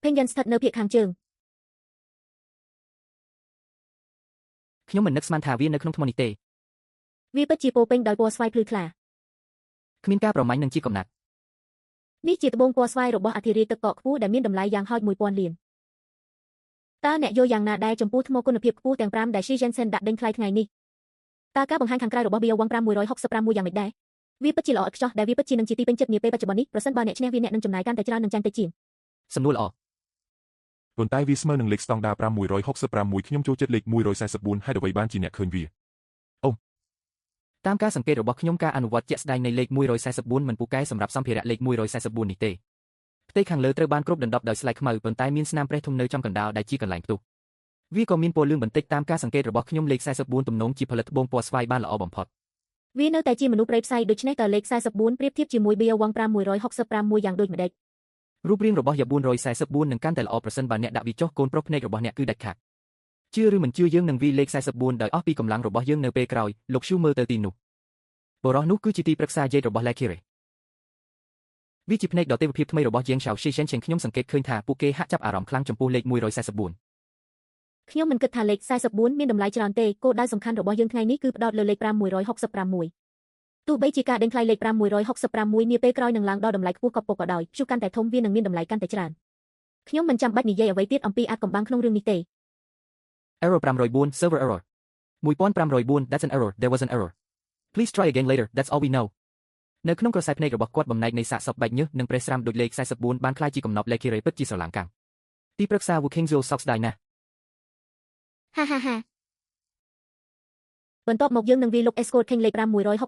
Penguin ស្ថិតនៅភាគខាងជើង ខ្ញុំមិននឹកស្មានថាវានៅក្នុងថ្មនេះទេ វាពិតជាពោពេញដោយពណ៌ស្វាយភ្លឺថ្លា គ្មានការប្រមាញ់នឹងជាកំណាត់ នេះជាត្បូងពណ៌ស្វាយរបស់អធិរាជទឹកកកខ្ពស់ដែលមានតម្លៃយ៉ាងហោច1000លានតើអ្នកយល់យ៉ាងណាដែរចំពោះថ្មគុណភាពខ្ពស់ទាំង5ដែល Shi Jensen ដាក់ដេញថ្លៃថ្ងៃនេះតើការបង្ហាញខាងក្រៅរបស់ BO 5166យ៉ាងម៉េចដែរវាពិតជាល្អឥតខ្ចោះដែលវាពិតជានឹងជាទីពេញចិត្តនាពេលបច្ចុប្បន្ននេះប្រសិនបើអ្នកឈ្នះវាអ្នកនឹងចំណាយកាន់តែច្រើននិងចាញ់តិចជាង សំណួរល្អ ប៉ុន្តែវាស្មើនឹងលេខស្តង់ដារ566ខ្ញុំចូលចិត្តលេខ144ហេតុអ្វីបានជាអ្នកឃើញវា តាមការសង្កេតរបស់ខ្ញុំការអនុវត្តជាក់ស្ដែងនៃលេខ144មិនពូកែសម្រាប់សម្ភារៈលេខ144នេះទេផ្ទៃខាងលើត្រូវបានគ្របដណ្ដប់ដោយស្លែខ្មៅប៉ុន្តែមានស្នាមប្រេះធំនៅចំកណ្ដាលដែលជាកន្លែងផ្ទុះវាក៏មានពណ៌លឿងបន្តិចតាមការសង្កេតរបស់ខ្ញុំលេខ44ទំនងជាផលិតត្បូងពណ៌ស្វាយបានល្អបំផុត វានៅតែជាមនុស្សព្រៃផ្សៃដូច្នេះតើលេខ44ប្រៀបធៀបជាមួយ BO 566យ៉ាងដូចម្តេច រូបរាងរបស់យ៉ា444នឹងកាន់តែល្អប្រសិនបើអ្នកដាក់វាចុះកូនប្រុសភ្នែករបស់អ្នកគឺដាច់ខាតជឿឬមិនជឿយើងនឹងវាយលេខ44ដោយអស់ពីកម្លាំងរបស់យើងនៅពេលក្រោយលោកឈូមើលទៅទីនោះបុរសនោះគឺជាទីប្រឹក្សាយាយរបស់ Lekire វាជាភ្នែកដ៏ទេវភាពថ្មីរបស់យាងឆៅស៊ីសែនឆេងខ្ញុំសង្កេតឃើញថាពួកគេហាក់ចាប់អារម្មណ៍ខ្លាំងចំពោះលេខ144 ខ្ញុំមិនគិតថាលេខ44មានតម្លៃច្រើនទេគោលដៅសំខាន់របស់យើងថ្ងៃនេះគឺផ្ដោតលើលេខ566ទោះបីជាការដេញថ្លៃលេខ566នាពេលក្រោយនឹងឡើងដល់តម្លៃខ្ពស់កប់ពកក៏ដោយព្យុះកាន់តែធំវានឹងមានតម្លៃកាន់តែច្រើនខ្ញុំមិនចាំបាច់និយាយអ្វីទៀតអំពីអាចកំបាំងក្នុងរឿងនេះទេ Error 504 server error 1504. That's an error. There was an error. Please try again later. That's all we know. នៅក្នុងក្រសែភ្នែករបស់គាត់បំណែកនៃសាកសពបែកញើសនិងប្រេះស្រាំដូចលេខ44បានក្លាយជាកំណប់លេខរ៉េពិតជាស្រឡាងកាំងទីប្រឹក្សា Wu Kingzul សោកស្ដាយណាស់ ហាហាហា បន្ទាប់មកយើងនឹងវាយលុក Escort King លេខ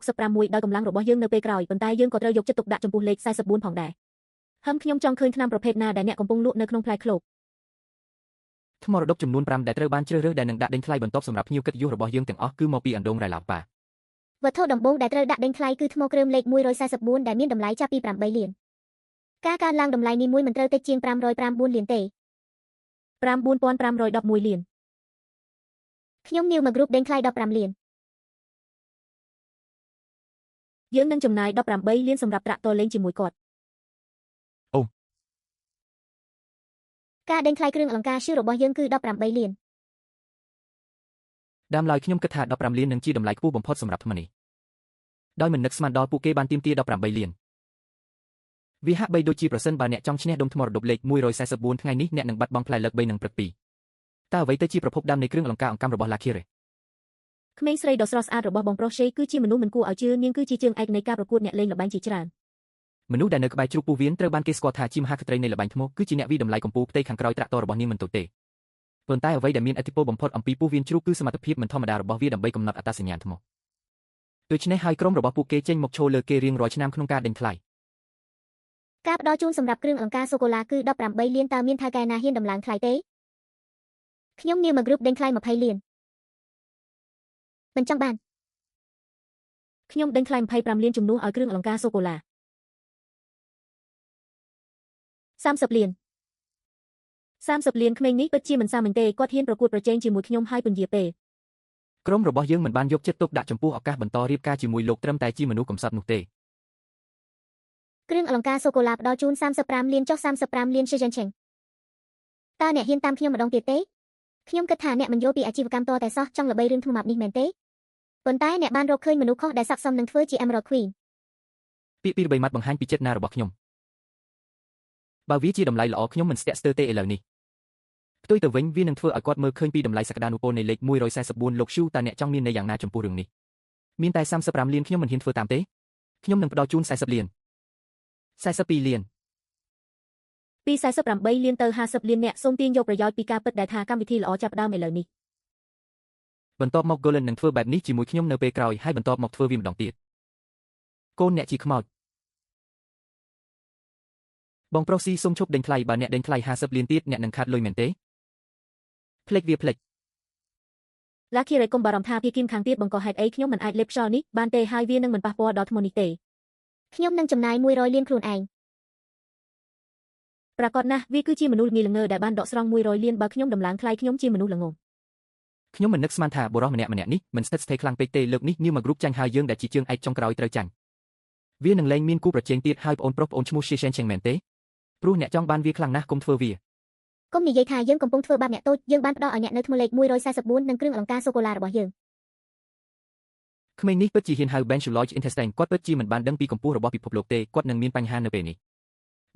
566ដោយកម្លាំងរបស់យើងនៅពេលក្រោយប៉ុន្តែយើងក៏ត្រូវយកចិត្តទុកដាក់ចំពោះលេខ44ផងដែរហឹមខ្ញុំចង់ឃើញថ្នាំប្រភេទណាដែលអ្នកកំពុងលក់នៅក្នុងផ្លែឃ្លោក ថ្មរដុបចំនួន5ដែលត្រូវបានជ្រើសរើសដែលនឹងដាក់ដេញថ្លៃបន្ទាប់សម្រាប់ភ្ញៀវកិត្តិយសរបស់យើងទាំងអស់គឺមកពីអណ្ដូងរ៉ៃឡាប៉ា វត្ថុដំបូងដែលត្រូវដាក់ដេញថ្លៃគឺថ្មគ្រើមលេខ144ដែលមានតម្លៃចាប់ពី8លានការកើនឡើងតម្លៃនេះមួយមិនត្រូវតិចជាង509លានទេ 9511លាន ខ្ញុំនីវមកគ្រុបដេញថ្លៃ15លាន យើងនឹងចំណាយ18លានសម្រាប់ត្រាក់ទ័រលេងជាមួយគាត់ ការដេញថ្លៃគ្រឿងអលង្ការឈឺរបស់យើងគឺ18លាន ដើមឡើយខ្ញុំគិតថា15លាននឹងជាតម្លៃខ្ពស់បំផុតសម្រាប់ថ្មនេះដោយមិននឹកស្មានដល់ពួកគេបានទាមទារ18លានវាហាក់បីដូចជាប្រសិនបើអ្នកចង់ឈ្នះដុំថ្មរដុបលេខ144ថ្ងៃនេះអ្នកនឹងបាត់បង់ផ្លែលើក3និងព្រឹក2តើអ្វីទៅជាប្រភពដើមនៃគ្រឿងអលង្ការអង្កាំរបស់ Lakire ក្មេងស្រីដ៏ស្រស់ស្អាតរបស់បងប្រុស Shay គឺជាមនុស្សមិនគួរឲ្យជឿនាងគឺជាជើងឯកនៃការប្រកួតអ្នកលេងល្បែងជាច្រើន មនុស្សដែលនៅក្បែរជ្រូកពោះវៀនត្រូវបានគេស្គាល់ថាជាមហាក្សត្រីនៃល្បែងថ្មគឺជាអ្នកវាយតម្លៃកំពូលផ្ទៃខាងក្រោយត្រាក់ទ័ររបស់នាងមិនតូចទេប៉ុន្តែអ្វីដែលមានឥទ្ធិពលបំផុតអំពីពោះវៀនជ្រូកគឺសមត្ថភាពមិនធម្មតារបស់វាដើម្បីកំណត់អត្តសញ្ញាណថ្មដូច្នេះហើយក្រុមរបស់ពួកគេចេញមកឈរលើគេរៀងរាល់ឆ្នាំក្នុងការដេញថ្លៃ ការផ្ដល់ជូនសម្រាប់គ្រឿងអលង្ការសូកូឡាគឺ18លានតើមានថៅកែណាហ៊ានដំឡើងថ្លៃទេខ្ញុំនាវមកគ្រុបដេញថ្លៃ20លានមិនចង់បាន ខ្ញុំដេញថ្លៃ25លានជំនួសឲ្យគ្រឿងអលង្ការសូកូឡា30លាន30លានក្មេងនេះពិតជាមិនសាមញ្ញទេគាត់ហ៊ានប្រកួតប្រជែងជាមួយខ្ញុំហើយពន្យាពេល ក្រុមរបស់យើងមិនបានយកចិត្តទុកដាក់ចំពោះឱកាសបន្តរៀបការជាមួយលោកត្រឹមតែជាមនុស្សកំសត់នោះទេ គ្រឿងអលង្ការសូកូឡាផ្ដល់ជូន35លានចុះ35លាន Shenzhen Cheng តើអ្នកហ៊ានតាមខ្ញុំម្ដងទៀតទេខ្ញុំគិតថាអ្នកមិនយល់ពីអាជីវកម្មតតែសោះចង់ល្បីរឿងធ្ងន់ម៉ាប់នេះមែនទេប៉ុន្តែអ្នកបានរកឃើញមនុស្សខុសដែលស័ក្តិសមនឹងធ្វើជា Emerald Queen ពាក្យពីរបីម៉ាត់បង្ហាញពីចិត្តណារបស់ខ្ញុំបើវាជាតម្លៃល្អខ្ញុំមិនស្ទាក់ស្ទើរទេឥឡូវនេះផ្ទុយទៅវិញវានឹងធ្វើឲ្យគាត់មើលឃើញពីតម្លៃសក្តានុពលនៃលេខ144លោកឈូតើអ្នកចង់មានន័យយ៉ាងណាចំពោះរឿងនេះមានតែ35លានខ្ញុំមិនហ៊ានធ្វើតាមទេខ្ញុំនឹងផ្ដល់ជូន40លាន42លាន ពី48លានទៅ50លានអ្នកសូមទាញយកប្រយោជន៍ពីការពិតដែលថាកម្មវិធីល្អចាប់ផ្ដើមឥឡូវនេះ បន្ទាប់មក Golan នឹងធ្វើបែបនេះជាមួយខ្ញុំនៅពេលក្រោយហើយបន្ទាប់មកធ្វើវាម្ដងទៀតកូនអ្នកជាខ្មោចបងប្រុសស៊ីសូមឈប់ដេញថ្លៃបើអ្នកដេញថ្លៃ50លានទៀតអ្នកនឹងខាតលុយមែនទេភ្លេចវាភ្លេច ឡាគីរ៉េកុំបារម្ភថាភាគីមខាងទៀតបង្កហេតុអីខ្ញុំមិនអាចលេបខ្យល់នេះបានទេហើយវានឹងមិនប៉ះពាល់ដល់ថ្មនេះទេ ខ្ញុំនឹងចំណាយ100លានខ្លួនឯង ប្រាកដណាស់វាគឺជាមនុស្សងាយល្ងើដែលបានដកស្រង់100លានបើខ្ញុំដំឡើងថ្លៃខ្ញុំជាមនុស្សល្ងង ខ្ញុំមិននឹកស្មានថាបុរសម្នាក់ម្នាក់នេះមិនស្ថិតស្ថេរខ្លាំងពេកទេលើកនេះញៀវមកគ្រុបចាញ់ហើយយើងដែលជាជើងឯកចុងក្រោយត្រូវចាញ់វានឹងលែងមានគូប្រជែងទៀតហើយប្អូនប្រុសប្អូនឈ្មោះ Shishen Cheng មែនទេព្រោះអ្នកចង់បានវាខ្លាំងណាស់កុំធ្វើវា កុំនិយាយថាយើងកំពុងធ្វើបាបអ្នកតូចយើងបានផ្ដល់ឲ្យអ្នកនៅថ្មលេខ144និងគ្រឿងអលង្ការសូកូឡារបស់យើង ក្មេងនេះពិតជាហ៊ានហៅ Ben Shuloch Intestine គាត់ពិតជាមិនបានដឹងពីកម្ពស់របស់ពិភពលោកទេគាត់នឹងមានបញ្ហានៅពេលនេះ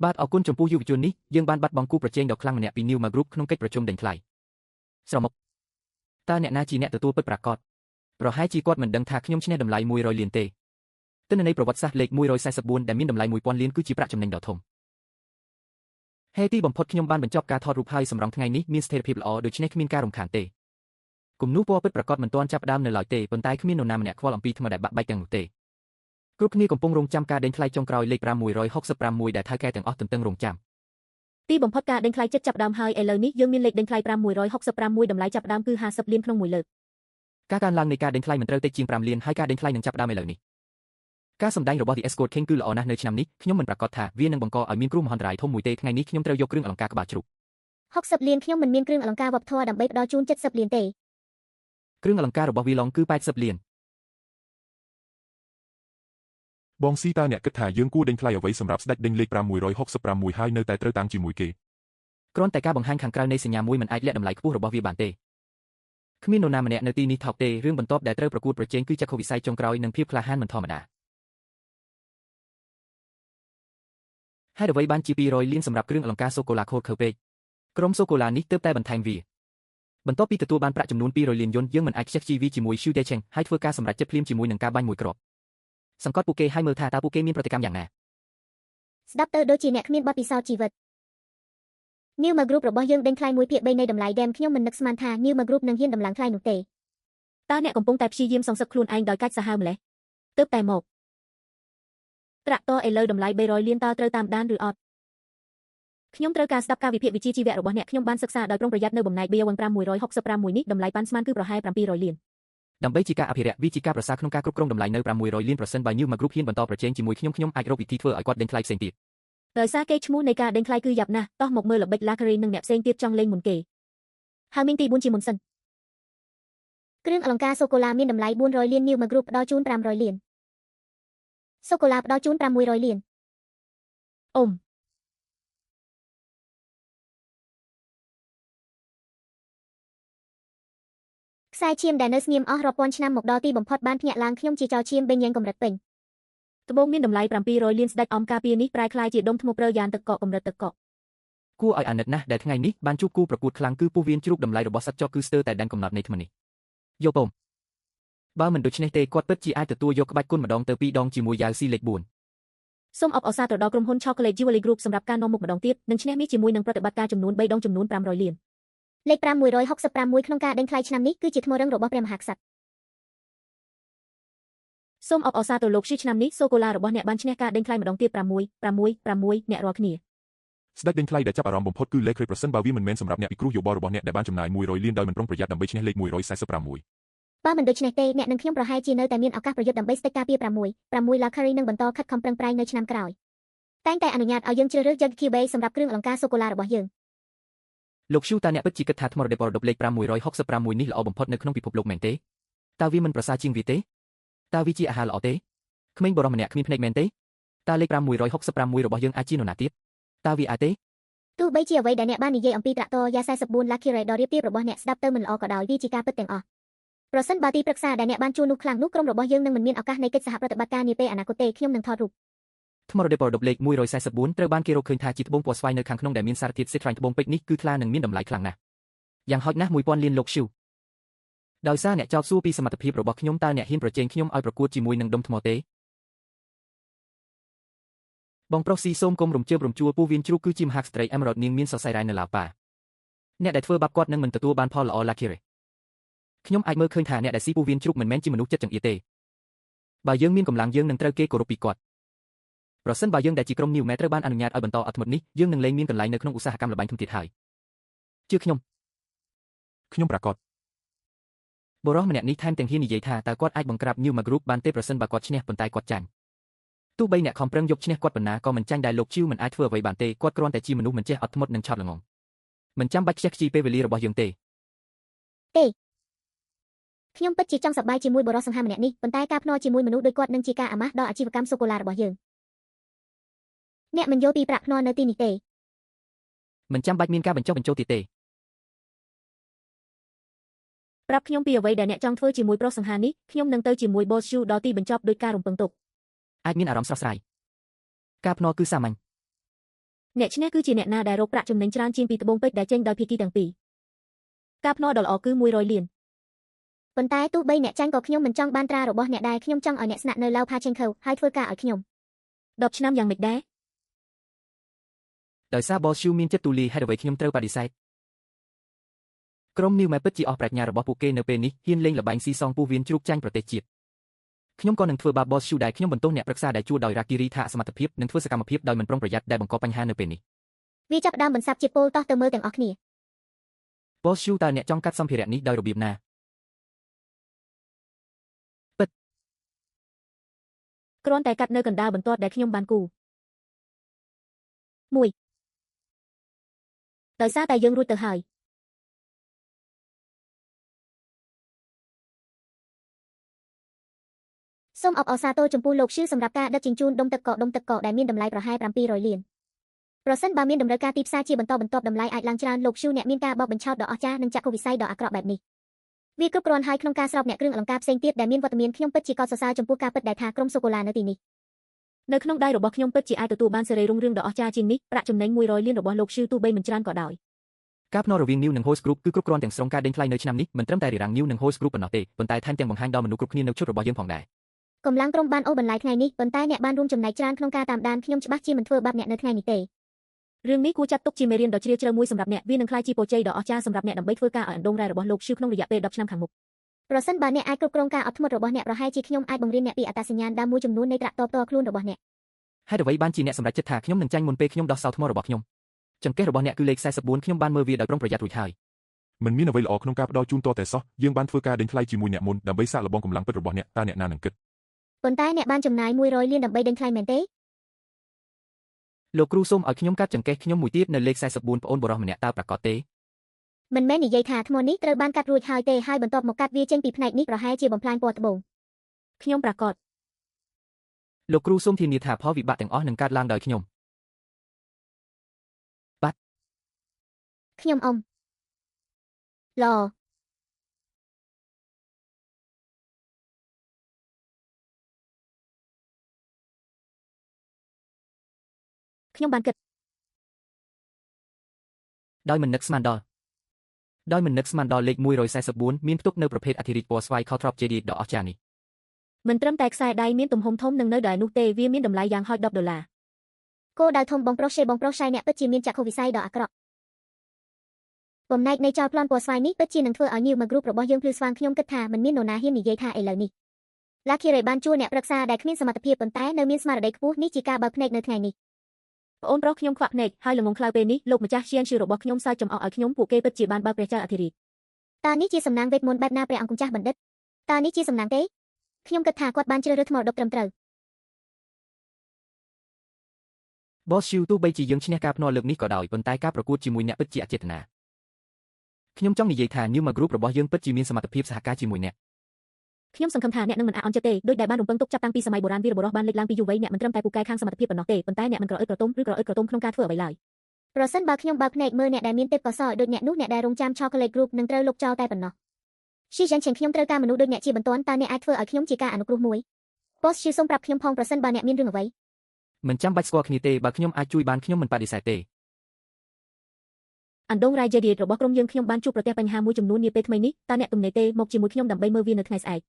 បាទអរគុណចំពោះយុវជននេះយើងបានបាត់បង់គូប្រជែងដ៏ខ្លាំងម្នាក់ពី Newma Group ក្នុងកិច្ចប្រជុំដេញថ្លៃស្រមុកតើអ្នកណាជាអ្នកទទួលពិតប្រាកដប្រហែលជាគាត់មិនដឹងថាខ្ញុំឈ្នះតម្លៃ100លានទេទិន្នន័យប្រវត្តិសាស្ត្រលេខ144ដែលមានតម្លៃ1000លានគឺជាប្រាក់ចំណេញដ៏ធំហេតុទីបំផុតខ្ញុំបានបញ្ចប់ការថតរូបហើយសម្រងថ្ងៃនេះមានស្ថិរភាពល្អដូច្នេះគ្មានការរំខានទេគំនូរពណ៌ពិតប្រាកដមិនទាន់ចាប់ផ្ដើមនៅឡើយទេប៉ុន្តែគ្មាននរណាម្នាក់ខ្វល់អំពីថ្មដែលបាក់បែកទាំងនោះទេគ្រប់គ្នាកំពុងរងចាំការដេញថ្លៃចុងក្រោយលេខ566ដែលថៅកែទាំងអស់ទន្ទឹងរង់ចាំ ទីបំផុតការដេញថ្លៃចិត្តចាប់ផ្ដើមហើយឥឡូវនេះយើងមានលេខដេញថ្លៃ566តម្លៃចាប់ផ្ដើមគឺ50លានក្នុងមួយលើក ការកើនឡើងនៃការដេញថ្លៃមិនត្រូវតិចជាង5លានហើយការដេញថ្លៃនឹងចាប់ផ្ដើមឥឡូវនេះការសម្ដែងរបស់ The Escort King គឺល្អណាស់នៅឆ្នាំនេះខ្ញុំមិនប្រាកដថាវានឹងបង្កឲ្យមានគ្រោះមហន្តរាយធំមួយទេថ្ងៃនេះខ្ញុំត្រូវយកគ្រឿងអលង្ការក្បាលជ្រូក 60លានខ្ញុំមិនមានគ្រឿងអលង្ការវប្បធម៌ដើម្បីផ្ដល់ជូន70លានទេ គ្រឿងអលង្ការរបស់វីឡុងគឺ80លាន បងស៊ីតើអ្នកគិតថាយើងគួរដេញថ្លៃអ្វីសម្រាប់ស្ដេចដេញលេខ566ហើយនៅតែត្រូវតាំងជាមួយគេ គ្រាន់តែការបង្ហាញខាងក្រៅនៃសញ្ញាមួយមិនអាចលាក់តម្លៃខ្ពស់របស់វាបានទេគ្មាននរណាម្នាក់នៅទីនេះថោកទេរឿងបន្ទាប់ដែលត្រូវប្រកួតប្រជែងគឺចក្ខុវិស័យចុងក្រោយនិងភាពក្លាហានមិនធម្មតាហេតុអ្វីបានជា200លានសម្រាប់គ្រឿងអលង្ការសូកូឡាខូលខើពេកក្រុមសូកូឡានេះទើបតែបន្ថែមវាបន្ទាប់ពីទទួលបានប្រាក់ចំនួន200លានយុនយើងមិនអាចខ្ជះខ្ជាយវាជាមួយ Xu Decheng ហើយធ្វើការសម្រេចចិត្តភ្លាមជាមួយនឹងការបាញ់មួយគ្រាប់សង្កត់ពួកគេឲ្យមើលថាតើពួកគេមានប្រតិកម្មយ៉ាងណា ស្ដាប់ទៅដូចជាអ្នកគ្មានបទពិសោធន៍ជីវិត Newma Group របស់យើងដេញថ្លៃ1/3នៃតម្លៃដើមខ្ញុំមិននឹកស្មានថា Newma Group នឹងហ៊ានដំឡើងថ្លៃនោះទេ តើអ្នកកំពុងតែព្យាយាមសងសឹកខ្លួនឯងដោយកាច់សាហាវម្ល៉េះទើបតែមកត្រាក់តឥឡូវតម្លៃ300លានតើត្រូវតាមដានឬអត់ខ្ញុំត្រូវការស្ដាប់ការវិភាគវិជ្ជាជីវៈរបស់អ្នកខ្ញុំបានសិក្សាដោយប្រុងប្រយ័ត្ននៅបំណែក B1 565នេះតម្លៃប៉ាន់ស្មានគឺប្រហែល700លាន ដើម្បីជាការអភិរក្សវាជាការប្រសើរក្នុងការគ្រប់គ្រងតម្លៃនៅ600លានប្រសិនបើ Newma Group ហ៊ានបន្តប្រជែងជាមួយខ្ញុំខ្ញុំអាចរកវិធីធ្វើឲ្យគាត់ដេញថ្លៃផ្សេងទៀត ដោយសារគេឈ្មោះនៃការដេញថ្លៃគឺយ៉ាប់ណាស់តោះមកមើលល្បិច Lackery និងអ្នកផ្សេងទៀតចង់លេងមុនគេហើយមីងទី4ជាមុនសិន គ្រឿងអលង្ការសូកូឡាមានតម្លៃ400លាន Newma Group ផ្ដល់ជូន500លានសូកូឡាផ្ដល់ជូន600លាន អ៊ំ ខ្សែឈាមដែលនៅស្ងៀមអស់រាប់ពាន់ឆ្នាំមកដល់ទីបំផុតបានភ្ញាក់ឡើងខ្ញុំជាចៅឈាមបេញញ៉ែងកម្រិតពេញ ត្បូងមានតម្លៃ700លានស្ដេចអំការពារនេះប្រែក្លាយជាដុំថ្មព្រើយ៉ានទឹកកកកម្រិតទឹកកក គួរឲ្យអាណិតណាស់ដែលថ្ងៃនេះបានជួបគូប្រកួតខ្លាំងគឺពោះវៀនជ្រូកតម្លៃរបស់សត្វចកគឺស្ទើរតែដែនកំណត់នៃថ្មនេះយកពំបើមិនដូច្នេះទេគាត់ពិតជាអាចទទួលយកក្បាច់គុណម្ដងទៅពីរដងជាមួយយ៉ាវស៊ីលេខ4 សូមអបអរសាទរដល់ក្រុមហ៊ុន Chocolate Jewelry Group សម្រាប់ការនាំមុខម្ដងទៀតនិងឈ្នះមាសជាមួយនឹងប្រតិបត្តិការចំនួន3ដងចំនួន500លាន លេខ566ក្នុងការដេញថ្លៃឆ្នាំនេះគឺជាថ្មរឹងរបស់ព្រះមហាក្សត្រ សូមអបអរសាទរលោកឈីឆ្នាំនេះសូកូឡារបស់អ្នកបានឈ្នះការដេញថ្លៃម្ដងទៀត6 6 6អ្នករាល់គ្នា ស្ដេចដេញថ្លៃដែលចាប់អារម្មណ៍បំផុតគឺលេខប្រសិនបើវាមិនមែនសម្រាប់អ្នកពិគ្រោះយោបល់របស់អ្នកដែលបានចំណាយ100លានដោយមិនប្រុងប្រយ័ត្នដើម្បីឈ្នះលេខ146 បើមិនដូច្នេះទេអ្នកនិងខ្ញុំប្រហែលជានៅតែមានឱកាសប្រយុទ្ធដើម្បីស្ដេចការពារ6 6 Lackery នឹងបន្តខិតខំប្រឹងប្រែងនៅឆ្នាំក្រោយតែងតែអនុញ្ញាតឲ្យយើងជ្រើសរើសយក QB សម្រាប់គ្រឿងអលង្ការសូកូឡារបស់យើង លោកឈូតើអ្នកពិតជាគិតថាថ្មរដូវបរដប់លេខ566នេះល្អបំផុតនៅក្នុងពិភពលោកមែនទេតើវាមិនប្រសើរជាងវាទេតើវាជាអាហារល្អទេក្មេងបុរសម្នាក់គ្មានភ្នែកមែនទេតើលេខ566របស់យើងអាចជានរណាទៀតតើវាអាចទេ ទោះបីជាអ្វីដែលអ្នកបាននិយាយអំពីត្រាក់ទ័រយ៉ា44 Lackery ដ៏រាបទាបរបស់អ្នកស្ដាប់ទៅមិនល្អក៏ដោយវាជាការពិតទាំងអស់ប្រសិនបើទីប្រឹក្សាដែលអ្នកបានជួលនោះខ្លាំងនោះក្រុមរបស់យើងនឹងមិនមានឱកាសនៃកិច្ចសហប្រតិបត្តិការនាពេលអនាគតទេខ្ញុំនឹងថតរូប ថ្មរដូវបរដប់លេខ144ត្រូវបានគេរកឃើញថាជាត្បូងពណ៌ស្វាយនៅខាងក្នុងដែលមានសារធាតុសេត្រាញ់ត្បូងពេជ្រនេះគឺថ្លានិងមានតម្លៃខ្លាំងណាស់យ៉ាងហោចណាស់1000លានលោកឈូដោយសារអ្នកចោទសួរពីសមត្ថភាពរបស់ខ្ញុំតើអ្នកហ៊ានប្រជែងខ្ញុំឲ្យប្រកួតជាមួយនឹងដុំថ្មទេបងប្រុសស៊ីសូមគុំរំជើបរំជួលពោះវៀនជ្រូកគឺជាមហាក្សត្រីអេមរ៉ូតនាងមានសរសៃរ៉ែនៅឡាប៉ាអ្នកដែលធ្វើបាបគាត់នឹងមិនទទួលបានផលល្អឡាគីរ៉េខ្ញុំអាចមើលឃើញថាអ្នកដែលស៊ីពោះវៀនជ្រូកមិនមែនជាមនុស្សចិត្តចង្អៀតទេបើយើងមានកម្លាំងយើងនឹងត្រូវគេគោរពពីគាត់ប្រសិនបើយើងដែលជាក្រុមនីវម៉ែត្រូវបានអនុញ្ញាតឲ្យបន្តអត់ធ្មត់នេះយើងនឹងលែងមានកន្លែងនៅក្នុងឧស្សាហកម្មល្បែងធំទៀតហើយជឿខ្ញុំ ខ្ញុំប្រាកដ បុរសម្នាក់នេះថែមទាំងហ៊ាននិយាយថាតើគាត់អាចបង្ក្រាប Newma Group បានទេប្រសិនបើគាត់ឈ្នះប៉ុន្តែគាត់ចាញ់ទោះបីអ្នកខំប្រឹងយកឈ្នះគាត់ប៉ុណ្ណាក៏មិនចាញ់ដែរលោកជីវមិនអាចធ្វើអ្វីបានទេគាត់គ្រាន់តែជាមនុស្សមិនចេះអត់ធ្មត់និងឆោតល្ងងមិនចាំបាច់ខ្ជះខ្ជាយពេលវេលារបស់យើងទេ ទេខ្ញុំពិតជាចង់សប្បាយជាមួយបុរសសង្ហាម្នាក់នេះប៉ុន្តែការភ្នាល់ជាមួយមនុស្សដូចគាត់នឹងជាការអាម៉ាស់ដល់អាជីវកម្មសូកូឡារបស់យើងអ្នកមិនយល់ពីប្រាក់ភ្នាល់នៅទីនេះទេ មិនចាំបាច់មានការបញ្ចុះបញ្ចូលទៀតទេ ប្រាប់ខ្ញុំពីអ្វីដែលអ្នកចង់ធ្វើជាមួយប្រុសសង្ហានេះខ្ញុំនឹងទៅជាមួយ Boss Shu ដល់ទីបញ្ចប់ដោយការរំពឹងទុក អាចមានអារម្មណ៍ស្រស់ស្រាយការភ្នាល់គឺសាមញ្ញ អ្នកឈ្នះគឺជាអ្នកណាដែលរកប្រាក់ចំណេញច្រើនជាងពីត្បូងពេជ្រដែលចេញដោយភាគីទាំងពីរការភ្នាល់ដ៏ល្អគឺ100លាន ប៉ុន្តែទោះបីអ្នកចាញ់ក៏ខ្ញុំមិនចង់បានត្រារបស់អ្នកដែរខ្ញុំចង់ឲ្យអ្នកស្នាក់នៅឡៅផាឆេងខៅហើយធ្វើការឲ្យខ្ញុំ 10ឆ្នាំយ៉ាងម៉េចដែរ ដោយសារ Boss Shu មានចិត្តទូលាយហេតុអ្វីខ្ញុំត្រូវបដិសេធក្រុមនីវម៉ែពិតជាអស់ប្រាជ្ញារបស់ពួកគេនៅពេលនេះហ៊ានលេងល្បែងស៊ីសងពោះវៀនជ្រូកចាញ់ប្រទេសជាតិខ្ញុំក៏នឹងធ្វើបាប Boss Shu ដែរខ្ញុំបន្ទោសអ្នកប្រឹក្សាដែលជួលដោយរ៉ាគីរីថាអសមត្ថភាពនិងធ្វើសកម្មភាពដោយមិនប្រុងប្រយ័ត្នដែលបង្កបញ្ហានៅពេលនេះ វាចាប់ផ្ដើមបន្សាបជាពលតោះទៅមើលទាំងអស់គ្នា Boss Shu តើអ្នកចង់កាត់សម្ភារៈនេះដោយរបៀបណាពិត គ្រាន់តែកាត់នៅកណ្ដាលបន្ទាត់ដែលខ្ញុំបានគូ1ដោយសារតែយើងរួចទៅហើយ សូមអបអរសាទរចំពោះលោកឈឺសម្រាប់ការដឹកជញ្ជូនដុំទឹកកកដុំទឹកកកដែលមានតម្លៃប្រហែល700លានប្រសិនបើមានតម្រូវការទីផ្សារជាបន្តបន្ទាប់តម្លៃអាចឡើងច្រើនលោកឈឺអ្នកមានការបោកបញ្ឆោតដ៏អស្ចារ្យនិងចក្ខុវិស័យដ៏អាក្រក់បែបនេះវាគ្រប់គ្រាន់ហើយក្នុងការស្របអ្នកគ្រឿងអលង្ការផ្សេងទៀតដែលមានវត្តមានខ្ញុំពិតជាកោតសរសើរចំពោះការពិតដែលថាក្រុមសូកូឡានៅទីនេះ នៅក្នុងដៃរបស់ខ្ញុំពិតជាអាចទទួលបានសេរីរុងរឿងដ៏អស្ចារ្យជាងនេះប្រាក់ចំណេញ100លានរបស់លោកឈឺទោះបីមិនច្រើនក៏ដោយ ការភ្នាល់រវាង New និង Host Group គឺគ្រប់គ្រាន់ទាំងស្រុងការដេញថ្លៃនៅឆ្នាំនេះមិនត្រឹមតែរារាំង New និង Host Group ប៉ុណ្ណោះទេប៉ុន្តែថែមទាំងបង្ហាញដល់មនុស្សគ្រប់គ្នានៅឈុតរបស់យើងផងដែរ កម្លាំងក្រុមបានអូសបន្លាយថ្ងៃនេះប៉ុន្តែអ្នកបានរួមចំណែកច្រើនក្នុងការតាមដានខ្ញុំច្បាស់ជាមិនធ្វើបាបអ្នកនៅថ្ងៃនេះទេ រឿងនេះគួរចាត់ទុកជាមេរៀនដ៏ជ្រាលជ្រៅមួយសម្រាប់អ្នកវានឹងក្លាយជាពរជ័យដ៏អស្ចារ្យសម្រាប់អ្នកដើម្បីធ្វើការឲ្យអណ្ដូងរ៉ែរបស់លោកឈឺក្នុងរយៈពេល10ឆ្នាំខាងមុខ ប្រសិនបើអ្នកអាចគ្រប់គ្រងការអត់ធ្មត់របស់អ្នកប្រហែលជាខ្ញុំអាចបង្រៀនអ្នកពីអត្តសញ្ញាណដើមមួយចំនួននៃត្រាក់ទ័រផ្ទាល់ខ្លួនរបស់អ្នក ហេតុអ្វីបានជាអ្នកសម្រេចចិត្តថាខ្ញុំនឹងចាញ់មុនពេលខ្ញុំដោះសោថ្មរបស់ខ្ញុំចង្កេះរបស់អ្នកគឺលេខ44ខ្ញុំបានមើលវាដោយប្រុងប្រយ័ត្នរួចហើយ មិនមានអ្វីល្អក្នុងការផ្ដល់ជូនតតែសោះយើងបានធ្វើការដេញថ្លៃជាមួយអ្នកមុនដើម្បីសាកល្បងកម្លាំងពិតរបស់អ្នកតើអ្នកណានឹងគិត ប៉ុន្តែអ្នកបានចំណាយ100លានដើម្បីដេញថ្លៃមែនទេ លោកគ្រូសូមឲ្យខ្ញុំកាត់ចង្កេះខ្ញុំមួយទៀតនៅលេខ44ប្អូនបុរសម្នាក់តើប្រាកដទេ មិនមែននិយាយថាថ្មនេះត្រូវបានកាត់រួចហើយទេហើយបន្ទាប់មកកាត់វាចេញពីផ្នែកនេះប្រហែលជាបំផ្លាញពណ៌ត្បូង ខ្ញុំប្រាកដ លោកគ្រូសូមធានាថាផលវិបាកទាំងអស់នឹងកើតឡើងដោយខ្ញុំបាទ ខ្ញុំអ៊ំល្អ ខ្ញុំបានគិត ដោយមិននឹកស្មានដល់ដោយមិននឹកស្មានដល់លេខ144មានផ្ទុកនៅប្រភេទអធិរាជពណ៌ស្វាយ Caltrop JD ដ៏អស្ចារ្យនេះ មិនត្រឹមតែខ្សែដៃមានទំហំធំនិងនៅដែលនោះទេវាមានតម្លៃយ៉ាងហោច10ដុល្លារ គោលដៅធំបងប្រុសឆេបងប្រុសឆៃអ្នកពិតជាមានចក្ខុវិស័យដ៏អាក្រក់បំណែកនៃចោលប្លន់ពណ៌ស្វាយនេះពិតជានឹងធ្វើឲ្យញៀវមកគ្រុបរបស់យើងភ្លឺស្វាងខ្ញុំគិតថាមិនមាននរណាហ៊ាននិយាយថាឥឡូវនេះឡាគីរ៉េបានជួលអ្នកប្រឹក្សាដែលគ្មានសមត្ថភាពប៉ុន្តែនៅមានស្មារតីខ្ពស់នេះជាការបើកភ្នែកនៅថ្ងៃនេះ ប្អូនប្រុសខ្ញុំខ្វាក់ភ្នែកហើយល្ងងខ្លៅពេលនេះលោកម្ចាស់ឈៀនឈឺរបស់ខ្ញុំសើចចំអកឲ្យខ្ញុំពួកគេពិតជាបានបើកព្រះចៅអធិរាជ តើនេះជាសំណាងវេទមន្តបែបណាព្រះអង្គម្ចាស់បណ្ឌិតតើនេះជាសំណាងទេខ្ញុំគិតថាគាត់បានជ្រើសរើសថ្មដុកត្រឹមត្រូវ Boss Shu ទោះបីជាយើងឈ្នះការភ្នាល់លើកនេះក៏ដោយប៉ុន្តែការប្រកួតជាមួយអ្នកពិតជាអចេតនាខ្ញុំចង់និយាយថា New Group របស់យើងពិតជាមានសមត្ថភាពសហការជាមួយអ្នក ខ្ញុំសង្ឃឹមថាអ្នកនឹងមិនអាក់អន់ចិត្តទេដោយដែលបានរំពឹងទុកចាប់តាំងពីសម័យបុរាណវីរបុរសបានលេចឡើងពីយុវវ័យអ្នកមិនត្រឹមតែពូកែខាងសមត្ថភាពប៉ុណ្ណោះទេប៉ុន្តែអ្នកមិនក្រអឺតក្រទុំឬក្រអឺតក្រទុំក្នុងការធ្វើអ្វីឡើយ ប្រសិនបើខ្ញុំបើកភ្នែកមើលអ្នកដែលមានទេពកោសល្យដូចអ្នកនោះអ្នកដែលរងចាំ Chocolate Group នឹងត្រូវលុបចោលតែប៉ុណ្ណោះស៊ីយ៉ាងឆេងខ្ញុំត្រូវការមនុស្សដូចអ្នកជាបន្ទាន់តើអ្នកអាចធ្វើឲ្យខ្ញុំជាការអនុគ្រោះមួយ Boss ឈឺសូមប្រាប់ខ្ញុំផងប្រសិនបើអ្នកមានរឿងអ្វី មិនចាំបាច់ស្គាល់គ្នាទេបើខ្ញុំអាចជួយបានខ្ញុំមិនបដិសេធទេ អណ្ដូងរ៉ៃ JD របស់ក្រុមយើងខ្ញុំបានជួបប្រទះបញ្ហាមួយចំនួននាពេលថ្មីនេះតើអ្នកទំនេរទេមកជាមួយខ្ញុំដើម្បីមើលវានៅថ្ងៃស្អែក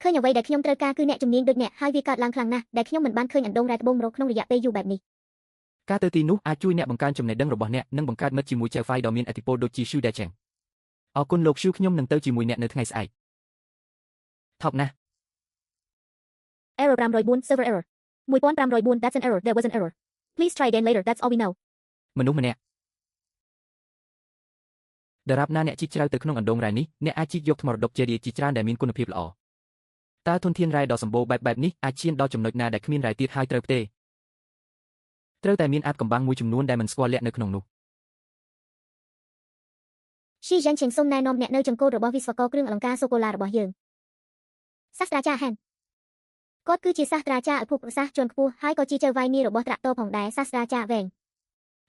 ឃើញអ្វីដែលខ្ញុំត្រូវការគឺអ្នកជំនាញដូចអ្នកហើយវាកើតឡើងខ្លាំងណាស់ដែលខ្ញុំមិនបានឃើញអណ្ដូងរ៉ែត្បូងរកក្នុងរយៈពេលយូរបែបនេះ ការទៅទីនោះអាចជួយអ្នកបង្កើនចំណេះដឹងរបស់អ្នកនិងបង្កើតមិត្តជាមួយចៅហ្វាយដ៏មានឥទ្ធិពលដូចជា Shu Dacheng អរគុណលោក Shu ខ្ញុំនឹងទៅជាមួយអ្នកនៅថ្ងៃស្អែកថប់ណាស់ Error 504 server error 1504 that's an error there was an error please try again later that's all we know មនុស្សម្នាក់ដរាបណាអ្នកជីកជ្រៅទៅក្នុងអណ្ដូងរ៉ែនេះអ្នកអាចជីកយកថ្មរដុកជេរីជាច្រើនដែលមានគុណភាពល្អតើធនធានរ៉ែដ៏សម្បូរបែបបែបនេះអាចឈានដល់ចំណុចណាដែលគ្មានរ៉ែទៀតហើយត្រូវទេត្រូវតែមានអាចកំបាំងមួយចំនួនដែលមិនស្គាល់លក្ខនៅក្នុងនោះ ស៊ីយ៉ាងឆេងសូមណែនាំអ្នកនៅចង្កូតរបស់វិស្វករគ្រឿងអលង្ការសូកូឡារបស់យើងសាស្ត្រាចារ្យហានគាត់គឺជាសាស្ត្រាចារ្យអភូមិសាស្ត្រជាន់ខ្ពស់ហើយក៏ជាចៅហ្វាយនីរបស់ត្រាក់ទ័រផងដែរសាស្ត្រាចារ្យវែង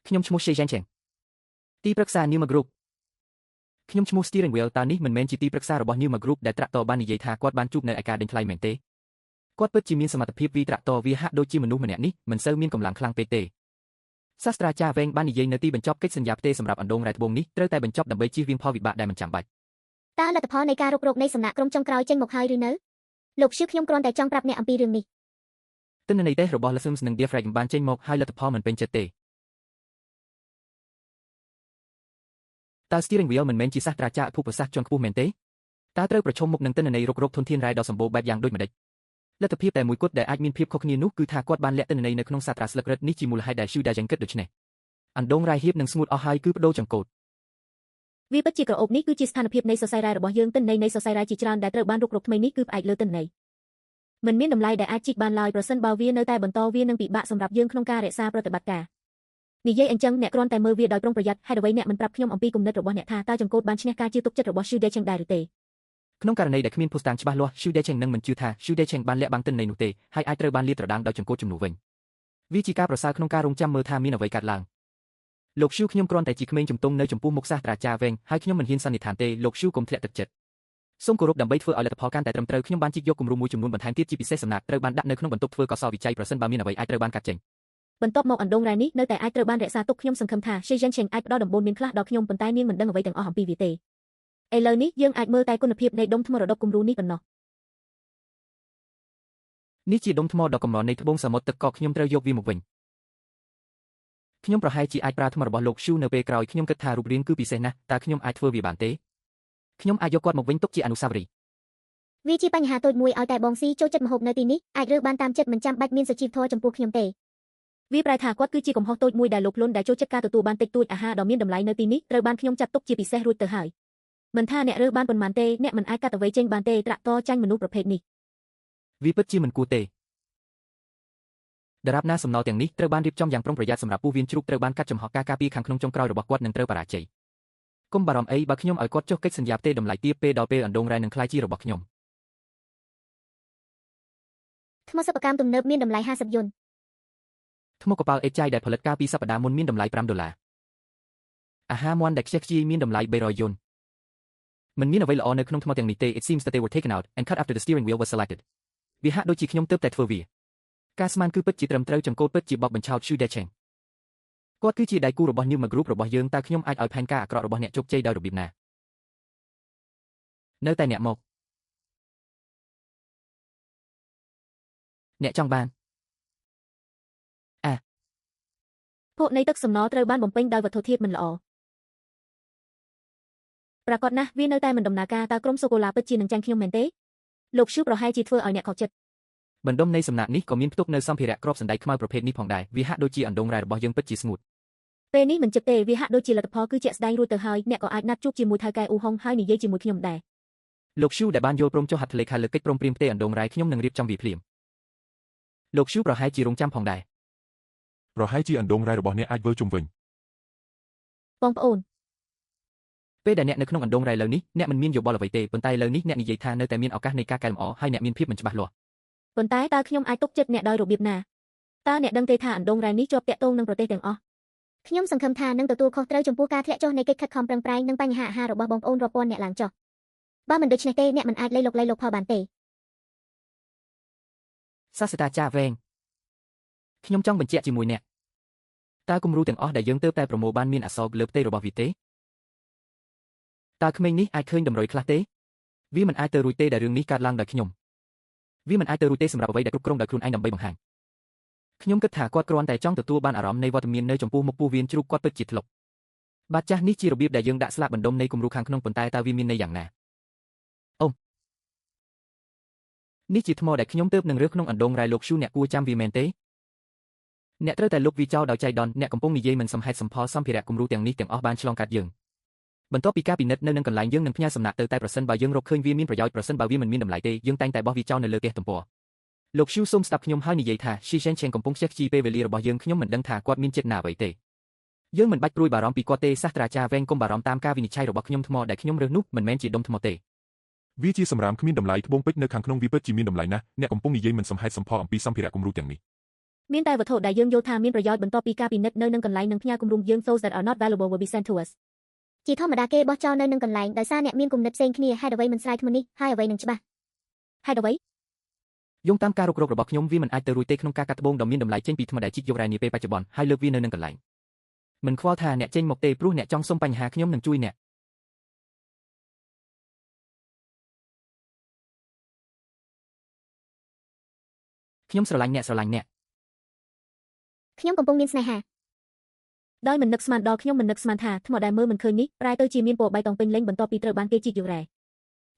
ខ្ញុំឈ្មោះស៊ីយ៉ាងឆេង ទីប្រឹក្សា Newma Group ខ្ញុំឈ្មោះ Steering Wheel តើនេះមិនមែនជាទីប្រឹក្សារបស់ Newma Group ដែលត្រាក់ទ័របាននិយាយថាគាត់បានជួបនៅឯការដេញថ្លៃមែនទេគាត់ពិតជាមានសមត្ថភាពវាយត្រាក់ទ័រវាហាក់ដូចជាមនុស្សម្នាក់នេះមិនសូវមានកម្លាំងខ្លាំងពេកទេសាស្ត្រាចារ្យវែងបាននិយាយនៅទីបញ្ចប់កិច្ចសន្យាផ្ទេរសម្រាប់អណ្ដូងរ៉ែត្បូងនេះត្រូវតែបញ្ចប់ដើម្បីជៀសវាងផលវិបាកដែលមិនចាំបាច់ តើលទ្ធផលនៃការរុករកនៃសំណាក់ក្រុមចុងក្រោយចេញមកហើយឬនៅលោកឈឺខ្ញុំគ្រាន់តែចង់ប្រាប់អ្នកអំពីរឿងនេះ ទិន្នន័យតេស្តរបស់ Lessons និង Diaphragm បានចេញមកហើយលទ្ធផលមិនពេញចិត្តទេតើ Steering Wheel មិនមែនជាសាស្ត្រាចារ្យភូមិសាស្ត្រជាន់ខ្ពស់មែនទេតើត្រូវប្រឈមមុខនឹងទិន្នន័យរុករកធនធានរ៉ែដ៏សម្បូរបែបយ៉ាងដូចម្តេចលទ្ធភាពតែមួយគត់ដែលអាចមានភាពខុសគ្នានោះគឺថាគាត់បានលាក់ទិន្នន័យនៅក្នុងសាត្រាស្លឹករឹតនេះជាមូលហេតុដែល Xu Dajeng គិតដូច្នេះអណ្ដូងរ៉ែហៀបនឹងស្ងួតអស់ហើយគឺបដូរចង្កូត វាពិតជាក្រអូបនេះគឺជាស្ថានភាពនៃសរសៃរ៉ែរបស់យើងទិន្នន័យនៃសរសៃរ៉ែជាច្រើនដែលត្រូវបានរុករកថ្មីនេះគឺផ្អែកលើទិន្នន័យមិនមានតម្លៃដែលអាចជីកបានឡើយប្រសិនបើវានៅតែបន្តវានឹងពិបាកសម្រាប់យើងក្នុងការរក្សាប្រតិបត្តិការនិយាយអញ្ចឹងអ្នកគ្រាន់តែមើលវាដោយប្រុងប្រយ័ត្នហេតុអ្វីអ្នកមិនប្រាប់ខ្ញុំអំពីគំនិតរបស់អ្នកថាតើចង្កូតបានឈ្នះការជឿទុកចិត្តរបស់ Xu Dacheng ដែរឬទេ ក្នុងករណីដែលគ្មានភស្តុតាងច្បាស់លាស់ Xu Dacheng នឹងមិនជឿថា Xu Dacheng បានលាក់បាំងទិន្នន័យនោះទេហើយអាចត្រូវបានលាតត្រដាងដោយចង្កូតជំនួសវិញវាជាការប្រសើរក្នុងការរងចាំមើលថាមានអ្វីកើតឡើងលោក Xu ខ្ញុំគ្រាន់តែជាក្មេងជំទង់នៅចំពោះមុខសាស្ត្រាចារ្យវែងហើយខ្ញុំមិនហ៊ានសន្និដ្ឋានទេលោក Xu កុំធ្លាក់ទឹកចិត្តសូមគោរពដើម្បីធ្វើឲ្យលទ្ធផលកាន់តែត្រឹមត្រូវខ្ញុំបានជីកយកគំរូមួយចំនួនបន្ថែមទៀតជាពិសេសសំណាក់ត្រូវបានដាក់នៅក្នុងបន្ទប់ធ្វើកោសលវិច័យប្រសិនបើមានអ្វីអាចត្រូវបានកាត់ចេញ បន្ទាប់មកអណ្ដូងរ៉ែនេះនៅតែអាចត្រូវបានរក្សាទុកខ្ញុំសង្ឃឹមថា Xie Zhencheng អាចផ្ដល់ដំបូន្មានខ្លះដល់ខ្ញុំប៉ុន្តែនាងមិនដឹងអ្វីទាំងអស់អំពីវាទេឥឡូវនេះយើងអាចមើលតែគុណភាពនៃដុំថ្មរដុបគំរូនេះប៉ុណ្ណោះ នេះជាដុំថ្មដ៏កម្រនៃត្បូងសមុទ្រទឹកកកខ្ញុំត្រូវយកវាមកវិញខ្ញុំប្រហែលជាអាចប្រើថ្មរបស់លោក Xu នៅពេលក្រោយខ្ញុំគិតថារូបរាងគឺពិសេសណាស់តើខ្ញុំអាចធ្វើវាបានទេខ្ញុំអាចយកគាត់មកវិញទុកជាអនុស្សាវរីយ៍ វាជាបញ្ហាតូចមួយឲ្យតែបងស៊ីចូលចិត្តម្ហូបនៅទីនេះអាចរើសបានតាមចិត្តមិនចាំបាច់មានសុជីវធម៌ចំពោះខ្ញុំទេ វាប្រែថាគាត់គឺជាកំហុសតូចមួយដែលលោកលុនដែលចូលចិត្តការទទួលបានតិចតួចអាហារដ៏មានតម្លៃនៅទីនេះត្រូវបានខ្ញុំចាត់ទុកជាពិសេសរួចទៅហើយមិនថាអ្នករើសបានប៉ុន្មានទេអ្នកមិនអាចកាត់អ្វីចេញបានទេត្រាក់តចាញ់មនុស្សប្រភេទនេះ វាពិតជាមិនគួរទេដរាបណាសំណល់ទាំងនេះត្រូវបានរៀបចំយ៉ាងប្រុងប្រយ័ត្នសម្រាប់ពោះវៀនជ្រូកត្រូវបានកាត់ចំហការការពារខាងក្នុងចុងក្រោយរបស់គាត់នឹងត្រូវបរាជ័យកុំបារម្ភអីបើខ្ញុំឲ្យគាត់ចុះកិច្ចសន្យាផ្ទេរតម្លៃទាបពេលដល់ពេលអណ្ដូងរ៉ែនឹងក្លាយជារបស់ខ្ញុំ ថ្មសិប្បកម្មទំនើបមានតម្លៃ50យុន ថ្មកប៉ាល់អេចាយដែលផលិតកាលពីសប្តាហ៍មុនមានតម្លៃ5ដុល្លារអាហារមាន់ដែលខ្ជះខ្ជាយមានតម្លៃ300យុនមិនមានអ្វីល្អនៅក្នុងថ្មទាំងនេះទេ It seems that they were taken out and cut after the steering wheel was selected វាហាក់ដូចជាខ្ញុំទើបតែធ្វើវាការស្មានគឺពិតជាត្រឹមត្រូវចង្កូតពិតជាបោកបញ្ឆោត Xu Dacheng គាត់គឺជាដៃគូរបស់ Newma Group របស់យើងតើខ្ញុំអាចឲ្យផែនការអាក្រក់របស់អ្នកជោគជ័យដោយរបៀបណានៅតែអ្នកមកអ្នកចង់បាន ភក់នៃទឹកសំណល់ត្រូវបានបំពេញដោយវត្ថុធាតុមិនល្អប្រាកដណាស់វានៅតែមិនដំណើរការតើក្រុមសូកូឡាពិតជានឹងចាញ់ខ្ញុំមែនទេលោកឈូប្រហែលជាធ្វើឲ្យអ្នកខកចិត្ត បណ្ដុំនៃសំណាក់នេះក៏មានផ្ទុកនៅសម្ភារៈគ្រាប់សណ្តែកខ្មៅប្រភេទនេះផងដែរវាហាក់ដូចជាអណ្ដូងរ៉ែរបស់យើងពិតជាស្ងួត ពេលនេះមិនជិតទេវាហាក់ដូចជាលទ្ធផលគឺជាក់ស្ដែងរួចទៅហើយអ្នកក៏អាចណាត់ជួបជាមួយថៅកែអ៊ូហុងហើយនិយាយជាមួយខ្ញុំដែរ លោកឈូដែលបានយល់ព្រមចុះហត្ថលេខាលើកិច្ចព្រមព្រៀងផ្ទេរអណ្ដូងរ៉ែខ្ញុំនឹងរៀបចំវាភ្លាមលោកឈូប្រហែលជារងចាំផងដែរ ប្រហែលជាអណ្ដូងរ៉ែរបស់អ្នកអាចវិលជុំវិញ បងប្អូន ពេលដែលអ្នកនៅក្នុងអណ្ដូងរ៉ែលើនេះអ្នកមិនមានយោបល់អ្វីទេប៉ុន្តែលើនេះអ្នកនិយាយថានៅតែមានឱកាសនៃការកែលម្អហើយអ្នកមានភាពមិនច្បាស់លាស់ ប៉ុន្តែតើខ្ញុំអាចទុកចិត្តអ្នកដោយរបៀបណាតើអ្នកដឹងទេថាអណ្ដូងរ៉ែនេះជាប់ទាក់ទងនឹងប្រទេសទាំងអស់ ខ្ញុំសង្ឃឹមថានឹងទទួលខុសត្រូវចំពោះការធ្លាក់ចុះនៃកិច្ចខិតខំប្រឹងប្រែងនិងបញ្ហាអាហាររបស់បងប្អូនរាប់ពាន់អ្នកឡើងចុះបើមិនដូច្នេះទេអ្នកមិនអាចលៃលកលៃលកផលបានទេ សាស្ត្រាចារ្យវែងខ្ញុំចង់បញ្ជាក់ជាមួយអ្នកតើគំរូទាំងអស់ដែលយើងទើបតែប្រមូលបានមានអក្សរលើផ្ទៃរបស់វាទេតើក្មេងនេះអាចឃើញតម្រុយខ្លះទេវាមិនអាចទៅរួចទេដែលរឿងនេះកើតឡើងដោយខ្ញុំវាមិនអាចទៅរួចទេសម្រាប់អ្វីដែលគ្រប់គ្រងដោយខ្លួនឯងដើម្បីបង្ហាញខ្ញុំគិតថាគាត់គ្រាន់តែចង់ទទួលបានអារម្មណ៍នៃវត្តមាននៅចំពោះមុខពោះវៀនជ្រូកគាត់ពិតជាធ្លុកបាទចាស់នេះជារបៀបដែលយើងដាក់ស្លាកបណ្ដុំនៃគំរូខាងក្នុងប៉ុន្តែតើវាមានន័យយ៉ាងណាអូនេះជាថ្មដែលខ្ញុំទើបនឹងរើសក្នុងអណ្ដូងរ៉ែលោកឈូអ្នកគួរចាំវាមែនទេអ្នកត្រូវតែលុបវាចោលដោយចៃដន្យអ្នកកំពុងនិយាយមិនសមហេតុសមផលសម្ភារៈគំរូទាំងនេះទាំងអស់បានឆ្លងកាត់យើងបន្ទាប់ពីការពិនិត្យនៅនឹងកន្លែងយើងនឹងផ្ញើសំណាក់ទៅតែប្រសិនបើយើងរកឃើញវាមានប្រយោជន៍ប្រសិនបើវាមិនមានតម្លៃទេយើងតែងតែបោះវាចោលនៅលើគេហទំព័រលោកឈូសូមស្ដាប់ខ្ញុំហើយនិយាយថាស៊ីសេនឆេងកំពុងខ្ជះខ្ជាយពេលវេលារបស់យើងខ្ញុំមិនដឹងថាគាត់មានចិត្តណាអ្វីទេយើងមិនបាច់ព្រួយបារម្ភពីគាត់ទេសាស្ត្រាចារ្យវែងកុំបារម្ភតាមការវិនិច្ឆ័យរបស់ខ្ញុំថ្មដែលខ្ញុំរើសនោះមិនមែនជាដុំថ្មទេ វាជាសម្រាមគ្មានតម្លៃត្បូងពេជ្រនៅខាងក្នុងវាពិតជាមានតម្លៃណាស់អ្នកកំពុងនិយាយមិនសមហេតុសមផលអំពីសម្ភារៈគំរូទាំងនេះ មានតែវត្ថុដែលយើងយល់ថាមានប្រយោជន៍បន្ទាប់ពីការពិនិត្យនៅនឹងកន្លែងនិងផ្ញើគម្រោងយើង those that are not valuable will be sent to us ជាធម្មតាគេបោះចោលនៅនឹងកន្លែងដោយសារអ្នកមានគំនិតផ្សេងគ្នាហេតុអ្វីមិនស្រាយធ្ងន់នេះហើយអ្វីនឹងច្បាស់ ហេតុអ្វី យោងតាមការរុករករបស់ខ្ញុំវាមិនអាចទៅរួចទេក្នុងការកាត់ត្បូងដ៏មានតម្លៃចេញពីថ្មដែលជីកយករ៉ែនាពេលបច្ចុប្បន្នហើយលើកវានៅនឹងកន្លែងមិនខ្វល់ថាអ្នកចេញមកទេព្រោះអ្នកចង់សុំបញ្ហាខ្ញុំនឹងជួយអ្នកខ្ញុំស្រឡាញ់អ្នកស្រឡាញ់អ្នក ខ្ញុំកំពុងមានស្នេហា ដោយមិននឹកស្មានដល់ខ្ញុំមិននឹកស្មានថាថ្មដែលមើលមិនឃើញនេះប្រែទៅជាមានពណ៌បៃតងពេញលេញបន្ទាប់ពីត្រូវបានគេជីកយករ៉ែ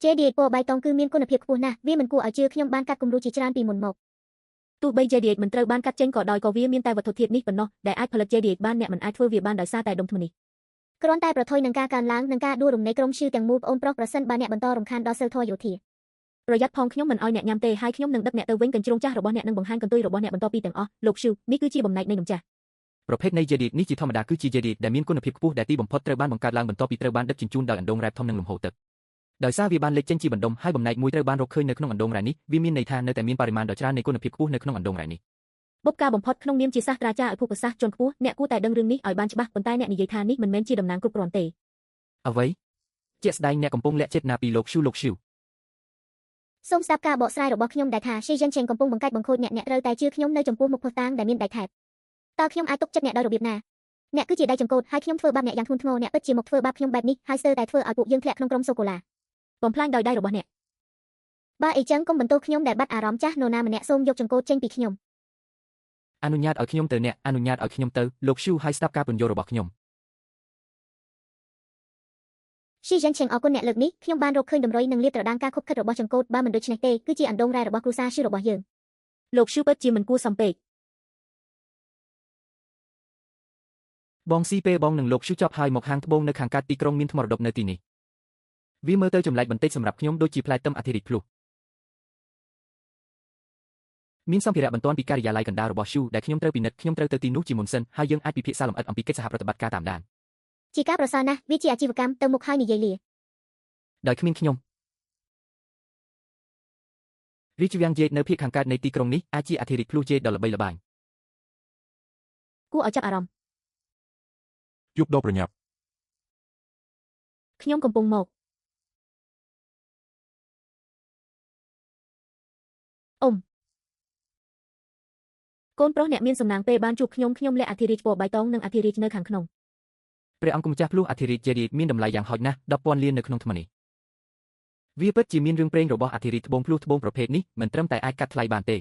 JD ពណ៌បៃតងគឺមានគុណភាពខ្ពស់ណាស់វាមិនគួរឲ្យជឿខ្ញុំបានកាត់គំរូជាច្រើនពីមុនមក ទោះបី JD មិនត្រូវបានកាត់ចេញក៏ដោយក៏វាមានតែវត្ថុធាតុនេះប៉ុណ្ណោះដែលអាចផលិត JD បានអ្នកមិនអាចធ្វើវាបានដោយសារតែដុំថ្មនេះ គ្រាន់តែប្រថុយនឹងការកើនឡើងនិងការដួលរំនៃក្រុមឈឺទាំងមូលប្អូនប្រុសប្រសិនបើអ្នកបន្តរំខានដល់សិលធម៌យោធា ប្រយ័ត្នផងខ្ញុំមិនឲ្យអ្នកញ៉ាំទេហើយខ្ញុំនឹងដឹកអ្នកទៅវិញកញ្ជ្រោងចាស់របស់អ្នកនឹងបង្ហាញកន្ទុយរបស់អ្នកបន្ទាប់ពីទាំងអស់លោកឈូនេះគឺជាបំណែកនៃនំចាស់ ប្រភេទនៃ JD នេះជាធម្មតាគឺជា JD ដែលមានគុណភាពខ្ពស់ដែលទីបំផុតត្រូវបានបង្កើតឡើងបន្ទាប់ពីត្រូវបានដឹកជញ្ជូនដោយអណ្ដូងរ៉ែធំនិងលំហូរទឹកដោយសារវាបានលេចចេញជាបណ្ដុំហើយបំណែកមួយត្រូវបានរកឃើញនៅក្នុងអណ្ដូងរ៉ែនេះវាមានន័យថានៅតែមានបរិមាណដ៏ច្រើននៃគុណភាពខ្ពស់នៅក្នុងអណ្ដូងរ៉ែនេះ បុព្វការបំផុតក្នុងនាមជាសាស្ត្រាចារ្យអភូមិសាស្ត្រជាន់ខ្ពស់អ្នកគួរតែដឹងរឿងនេះឲ្យបានច្បាស់ប៉ុន្តែអ្នកនិយាយថានេះមិនមែនជាតំណាងគ្រប់គ្រាន់ទេ អ្វីជាក់ស្ដែងអ្នកកំពុងលាក់ចិត្តណាពីលោកឈូលោកឈូ សូមស្ដាប់ការបកស្រាយរបស់ខ្ញុំដែលថា Shi Yanchen កំពុងបង្កាច់បង្ខូចអ្នកអ្នកត្រូវតែជឿខ្ញុំនៅចំពោះមុខភស្តុតាងដែលមានដៃថែបតើខ្ញុំអាចទុកចិត្តអ្នកដោយរបៀបណាអ្នកគឺជាដៃចង្កូតហើយខ្ញុំធ្វើបាបអ្នកយ៉ាងធ្ងន់ធ្ងរអ្នកពិតជាមកធ្វើបាបខ្ញុំបែបនេះហើយស្ទើរតែធ្វើឲ្យពួកយើងធ្លាក់ក្នុងក្រុមសូកូឡា បំផ្លាញដោយដៃរបស់អ្នក បើអីចឹងកុំបន្ទោសខ្ញុំដែលបាត់អារម្មណ៍ចាស់នរណាម្នាក់សូមយកចង្កូតចេញពីខ្ញុំ អនុញ្ញាតឲ្យខ្ញុំទៅអ្នកអនុញ្ញាតឲ្យខ្ញុំទៅលោកឈូហើយស្ដាប់ការពន្យល់របស់ខ្ញុំ Shi Yanchen អរគុណអ្នកលើកនេះខ្ញុំបានរកឃើញតម្រុយនិងលាតត្រដាងការខុបខិតរបស់ចង្កូតបើមិនដូច្នេះទេគឺជាអណ្ដូងរ៉ែរបស់គ្រួសារឈឺរបស់យើង លោកឈូពិតជាមិនគួរសមពេក បងស៊ីពេលបងនឹងលោកឈូចប់ហើយមកហាងត្បូងនៅខាងកើតទីក្រុងមានថ្មរដុបនៅទីនេះវាមើលទៅចម្លែកបន្តិចសម្រាប់ខ្ញុំដូចជាផ្លែទឹមអធិរាជភ្លោះមានសម្ភារៈបន្ទាន់ពីការិយាល័យកណ្ដាលរបស់ឈូដែលខ្ញុំត្រូវពិនិត្យខ្ញុំត្រូវទៅទីនោះជាមុនសិនហើយយើងអាចពិភាក្សាលម្អិតអំពីកិច្ចសហប្រតិបត្តិការតាមដាន ជាការប្រសើរណាស់វាជាអាជីវកម្មទៅមុខហើយនិយាយលា ដោយគ្មានខ្ញុំរាជវាំងយេតនៅភាគខាងកើតនៃទីក្រុងនេះអាចជាអធិរាជភ្លោះយេតដ៏ល្បីល្បាញ គួរឲ្យចាប់អារម្មណ៍ យប់ដ៏ប្រញាប់ ខ្ញុំកំពុងមកអ៊ុំកូនប្រុសអ្នកមានសំណាងពេលបានជួបខ្ញុំខ្ញុំលាក់អធិរាជពណ៌បៃតងនិងអធិរាជនៅខាងក្នុង ព្រះអង្គម្ចាស់ភ្លោះអធិរាជជេរីមានតម្លៃយ៉ាងហោចណាស់10,000លាននៅក្នុងថ្មនេះវាពិតជាមានរឿងព្រេងរបស់អធិរាជត្បូងភ្លោះត្បូងប្រភេទនេះមិនត្រឹមតែអាចកាត់ថ្លៃបានទេ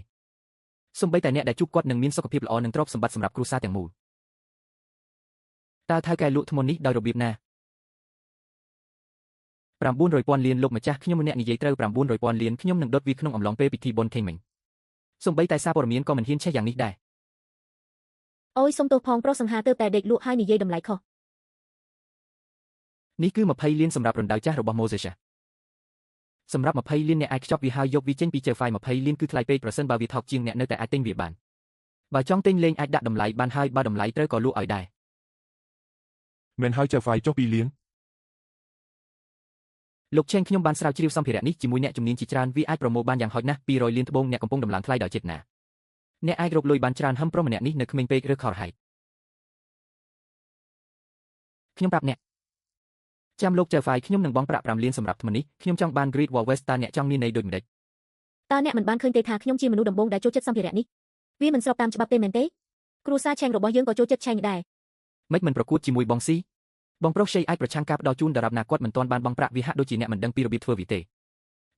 សូម្បីតែអ្នកដែលជួបគាត់នឹងមានសុខភាពល្អនិងទ្រព្យសម្បត្តិសម្រាប់គ្រួសារទាំងមូលតើថៅកែលក់ថ្មនេះដោយរបៀបណា900,000លានលោកម្ចាស់ខ្ញុំម្នាក់និយាយត្រូវ900,000លានខ្ញុំនឹងដុតវាក្នុងអំឡុងពេលពិធីបុណ្យខេងមិញសូម្បីតែសារព័ត៌មានក៏មិនហ៊ានឆេះយ៉ាងនេះដែរ អូយសុំទោសផងប្រុសសង្ហាទើបតែដេកលក់ហើយនិយាយតម្លៃខុស នេះគឺ20លានសម្រាប់រណ្ដៅចាស់របស់ម៉ូសេសសម្រាប់20លានអ្នកអាចខ្ចប់វាហើយយកវាចេញពីជើហ្វាយ20លានគឺថ្លៃពេកប្រសិនបើវាថោកជាងអ្នកនៅតែអាចទិញវាបានបើចង់ទិញលេងអាចដាក់តម្លៃបានហើយបើតម្លៃត្រូវក៏លក់ឲ្យដែរ មែនហើយចៅហ្វាយចុះ2លាន លោកឆេងខ្ញុំបានស្រាវជ្រាវសម្ភារៈនេះជាមួយអ្នកជំនាញជាច្រើនវាអាចប្រមូលបានយ៉ាងហោចណាស់200លានត្បូងអ្នកកំពុងដំឡើងថ្លៃដោយចេតនាអ្នកអាចរកលុយបានច្រើនហឹមប្រុសម្នាក់នេះនៅក្មេងពេកឬខុសហេតុខ្ញុំប្រាប់អ្នកចាំលោកចៅហ្វាយខ្ញុំនឹងបង់ប្រាក់5លានសម្រាប់ថ្មនេះខ្ញុំចង់បាន Great Wall West តើអ្នកចង់មានន័យដូចម្តេច តើអ្នកមិនបានឃើញទេថាខ្ញុំជាមនុស្សដំបូងដែលចូលចិត្តសម្ភារៈនេះវាមិនស្របតាមច្បាប់ទេមែនទេគ្រួសារឆេងរបស់យើងក៏ចូលចិត្តឆេងដែរ មិនមិនប្រកួតជាមួយបងស៊ីបងប្រុសជ័យអាចប្រឆាំងការផ្ដល់ជូនដរាបណាគាត់មិនទាន់បានបង់ប្រាក់វាហាក់ដូចជាអ្នកមិនដឹងពីរបៀបធ្វើវាទេ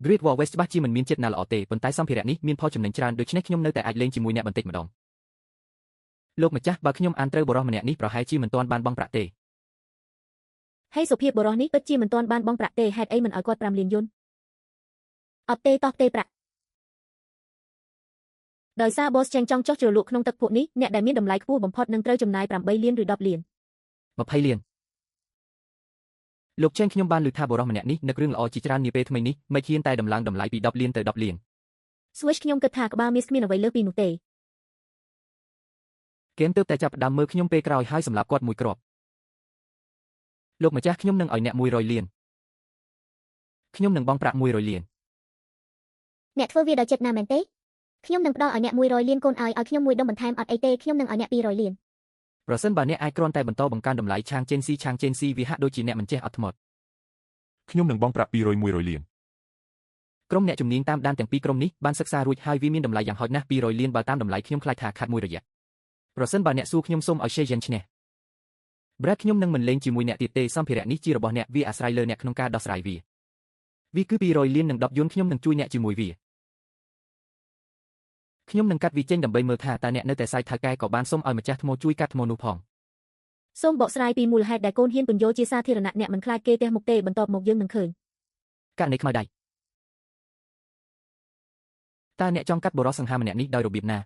Great Wall West ច្បាស់ជាមិនមានចិត្តណាល្អទេប៉ុន្តែសម្ភារៈនេះមានផលចំណេញច្រើនដូច្នេះខ្ញុំនៅតែអាចលេងជាមួយអ្នកបន្តិចម្ដងលោកម្ចាស់បើខ្ញុំអានត្រូវបុរសម្នាក់នេះប្រហែលជាមិនទាន់បានបង់ប្រាក់ទេ ហេសុភាពបុរសនេះពិតជាមិនទាន់បានបង់ប្រាក់ទេហេតុអីមិនឲ្យគាត់5លានយុនអត់ទេតោះទេប្រាក់ដោយសារ boss ឆេងចង់ចុះជ្រលក់ក្នុងទឹកភក់នេះអ្នកដែលមានតម្លៃខ្ពស់បំផុតនឹងត្រូវចំណាយ8លានឬ10លាន 20លានលោកឆេងខ្ញុំបានឮថាបុរសម្នាក់នេះនឹករឿងល្អជាច្រើននាពេលថ្មីនេះមិនហ៊ានតែដំឡើងតម្លៃពី10លានទៅ10លាន Switch ខ្ញុំគិតថាក្បាលមាសគ្មានអ្វីលើសពីនោះទេ គេទើបតែចាប់ផ្ដើមមើលខ្ញុំពេលក្រោយហើយសម្រាប់គាត់មួយគ្រាប់លោកម្ចាស់ខ្ញុំនឹងឲ្យអ្នក100លានខ្ញុំនឹងបង់ប្រាក់100លាន អ្នកធ្វើវាដោយចិត្តណាមែនទេ ខ្ញុំនឹងផ្ដល់ឲ្យអ្នក100លានកូនឲ្យឲ្យខ្ញុំមួយដុំបន្ថែមអត់អីទេខ្ញុំនឹងឲ្យអ្នក200លាន ប្រសិនបើអ្នកអាចគ្រាន់តែបន្តបង្កើនតម្លៃឆាងចេនស៊ីឆាងចេនស៊ីវាហាក់ដូចជាអ្នកមិនចេះអត់ធ្មត់ ខ្ញុំនឹងបង់ប្រាក់200 100លាន ក្រុមអ្នកជំនាញតាមដានទាំងពីរក្រុមនេះបានសិក្សារួចហើយវាមានតម្លៃយ៉ាងហោចណាស់200លានបើតាមតម្លៃខ្ញុំខ្លាចថាខាត់មួយរយៈប្រសិនបើអ្នកសួរខ្ញុំសូមឲ្យ Shejen ឈ្នះ Brad ខ្ញុំនឹងមិនលេងជាមួយអ្នកទៀតទេសម្ភារៈនេះជារបស់អ្នកវាអាស្រ័យលើអ្នកក្នុងការដោះស្រាយវាវាគឺ200លាននិង10យួនខ្ញុំនឹងជួយអ្នកជាមួយវាខ្ញុំនឹងកាត់វាចេញដើម្បីមើលថាតើអ្នកនៅតែសាយថៅកែក៏បានសូមឲ្យម្ចាស់ថ្មជួយកាត់ថ្មនោះផង សូមបកស្រាយពីមូលហេតុដែលកូនហ៊ានពន្យល់ជាសាធារណៈអ្នកមិនខ្លាចគេទះមុខទេបន្ទាប់មកយើងនឹងឃើញ ករណីខ្មៅដៃតើអ្នកចង់កាត់បុរសសង្ហាម្នាក់នេះដោយរបៀបណា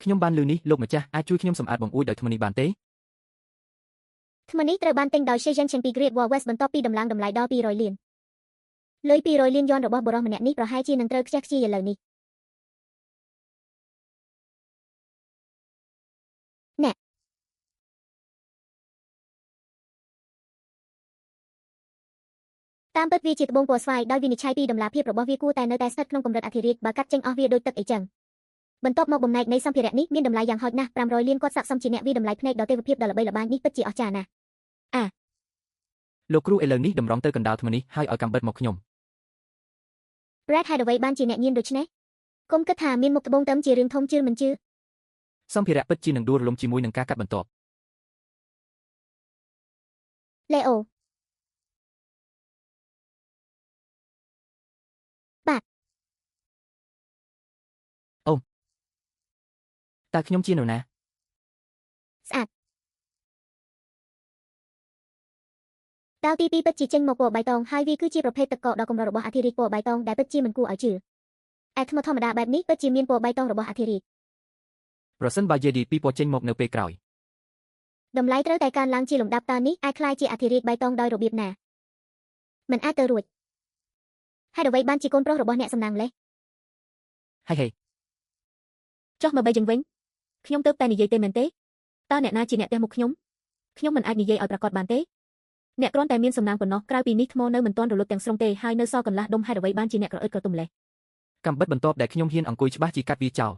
ខ្ញុំបានឮនេះលោកម្ចាស់អាចជួយខ្ញុំសម្អាតបង្អួចដោយថ្មនេះបានទេ ថ្មនេះត្រូវបានទិញដោយ Shejen ចេញពី Great Wall West បន្ទាប់ពីដំឡើងតម្លៃដល់200លានលុយ200លានយន់របស់បុរសម្នាក់នេះប្រហែលជានឹងត្រូវខ្ជះខ្ជាយឥឡូវនេះអ្នកតាមពិតវាជាត្បូងពណ៌ស្វាយដោយវិនិច្ឆ័យពីតម្លាភាពរបស់វាគួរតែនៅតែស្ថិតក្នុងកម្រិតអធិរាជបើកាត់ចេញអស់វាដូចទឹកអីចឹងបន្ទាប់មកបំណែកនៃសម្ភារៈនេះមានតម្លៃយ៉ាងហោចណាស់500លានគាត់ស័ក្តិសមជាអ្នកវាតម្លៃភ្នែកដ៏ទេវភាពដ៏ល្បីល្បាញនេះពិតជាអស្ចារ្យណាស់ លោកគ្រូឥឡូវនេះតម្រង់ទៅកណ្ដាលថ្មនេះហើយឲ្យកាំបិតមកខ្ញុំ Brad ហេតុអ្វីបានជាអ្នកញៀនដូច្នេះកុំគិតថាមានមុខត្បូងតឹមជារឿងធំជឿមិនជឿ សម្ភារៈពិតជានឹងដួលរលំជាមួយនឹងការកាត់បន្ទាប់ លេអូបាទ អូតើខ្ញុំជានរណា ស្អាតដាវទី2ពិតជាចេញមកពណ៌បៃតងហើយវាគឺជាប្រភេទទឹកកកដ៏កម្ររបស់អធិរាជពណ៌បៃតងដែលពិតជាមិនគួរឲ្យជឿឯថ្មធម្មតាបែបនេះពិតជាមានពណ៌បៃតងរបស់អធិរាជ ប្រសិនបើយេឌីពីរពណ៌ចេញមកនៅពេលក្រោយ តម្លៃត្រូវតែកើនឡើងជាលំដាប់តើនេះអាចក្លាយជាអធិរាជបៃតងដោយរបៀបណាមិនអាចទៅរួចហេតុអ្វីបានជាកូនប្រុសរបស់អ្នកសំណាងម្លេះ ហេហេ ចុះមកបីយ៉ាងវិញខ្ញុំទៅតែនិយាយទេមែនទេតើអ្នកណាជាអ្នកទះមុខខ្ញុំខ្ញុំមិនអាចនិយាយឲ្យប្រាកដបានទេអ្នកគ្រាន់តែមានសំណាងប៉ុណ្ណោះក្រៅពីនេះថ្មនៅមិនទាន់រលត់ទាំងស្រុងទេហើយនៅសល់កន្លះដុំហេតុអ្វីបានជាអ្នកក្រអឺតក្រទុំម្លេះ កាំបិតបន្ទាប់ដែលខ្ញុំហ៊ានអង្គុយច្បាស់ជាកាត់វាចោល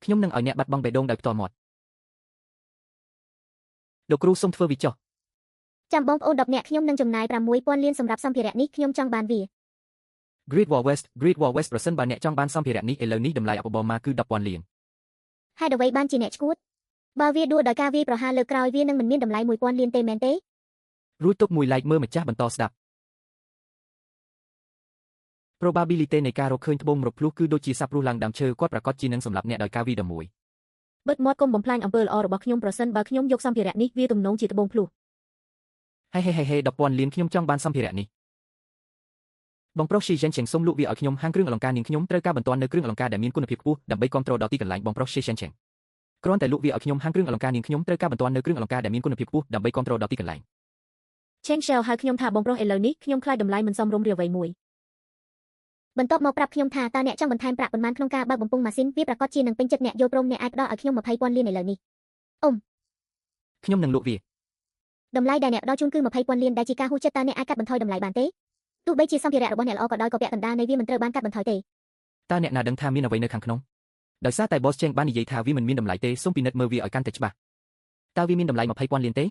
ខ្ញុំនឹងឲ្យអ្នកបាត់បង់បេះដូងដោយផ្ទាល់មាត់លោកគ្រូសូមធ្វើវាចុះ ចាំបងប្អូន10នាក់ខ្ញុំនឹងចំណាយ6000លានសម្រាប់សម្ភារៈនេះខ្ញុំចង់បានវា Great Wall West Great Wall West ប្រសិនបើអ្នកចង់បានសម្ភារៈនេះឥឡូវនេះតម្លៃអបបរមាគឺ10,000លាន ហេតុអ្វីបានជាអ្នកឈួតបើវាដួលដោយការវាយប្រហារលើក្រោយវានឹងមិនមានតម្លៃ1000លានទេមែនទេ រួចទុកមួយឡែកមើលម្ចាស់បន្តស្ដាប់ Probability នៃការរកឃើញត្បូងម្រភ្លោះគឺដូចជាសាបរុះឡើងដើមឈើគាត់ប្រាកដជានឹងសម្លាប់អ្នកដោយការវាយដ៏មួយ បិទមាត់កុំបំផ្លាញអំពើល្អរបស់ខ្ញុំប្រសិនបើខ្ញុំយកសម្ភារៈនេះវាទំនងជាត្បូងភ្លោះ ហេហេហេហេ10,000លានខ្ញុំចង់បានសម្ភារៈនេះបងប្រុស Shi Zhencheng សូមលក់វាឲ្យខ្ញុំហាងគ្រឿងអលង្ការនាងខ្ញុំត្រូវការបន្ទាន់នៅគ្រឿងអលង្ការដែលមានគុណភាពខ្ពស់ដើម្បីគាំទ្រដល់ទីកន្លែងបងប្រុស Shi Zhencheng គ្រាន់តែលក់វាឲ្យខ្ញុំហាងគ្រឿងអលង្ការនាងខ្ញុំត្រូវការបន្ទាន់នៅគ្រឿងអលង្ការដែលមានគុណភាពខ្ពស់ដើម្បីគាំទ្រដល់ទីកន្លែង Chen Shao ហៅខ្ញុំថាបងប្រុសឥឡូវនេះខ្ញុំខ្លាចតម្លៃមិនសមរម្យឬអ្វីមួយ បន្ទាប់មកប្រាប់ខ្ញុំថាតើអ្នកចង់បន្ថែមប្រាក់ប៉ុន្មានក្នុងការបើកបំពង់ម៉ាស៊ីនវាប្រាកដជានឹងពេញចិត្តអ្នកយល់ព្រមអ្នកអាចផ្ដល់ឲ្យខ្ញុំ20,000លានឥឡូវនេះ ខ្ញុំនឹងលក់វា តម្លៃដែលអ្នកផ្ដល់ជូនគឺ20,000លានដែលជាការហួសចិត្តតើអ្នកអាចកាត់បន្ថយតម្លៃបានទេទោះបីជាសម្ភារៈរបស់អ្នកល្អក៏ដោយក៏ពាក់កណ្ដាលនៃវាមិនត្រូវបានកាត់បន្ថយទេ តើអ្នកណាដឹងថាមានអ្វីនៅខាងក្នុងដោយសារតែ Boss Cheng បាននិយាយថាវាមិនមានតម្លៃទេសូមពិនិត្យមើលវាឲ្យកាន់តែច្បាស់តើវាមានតម្លៃ20,000លានទេ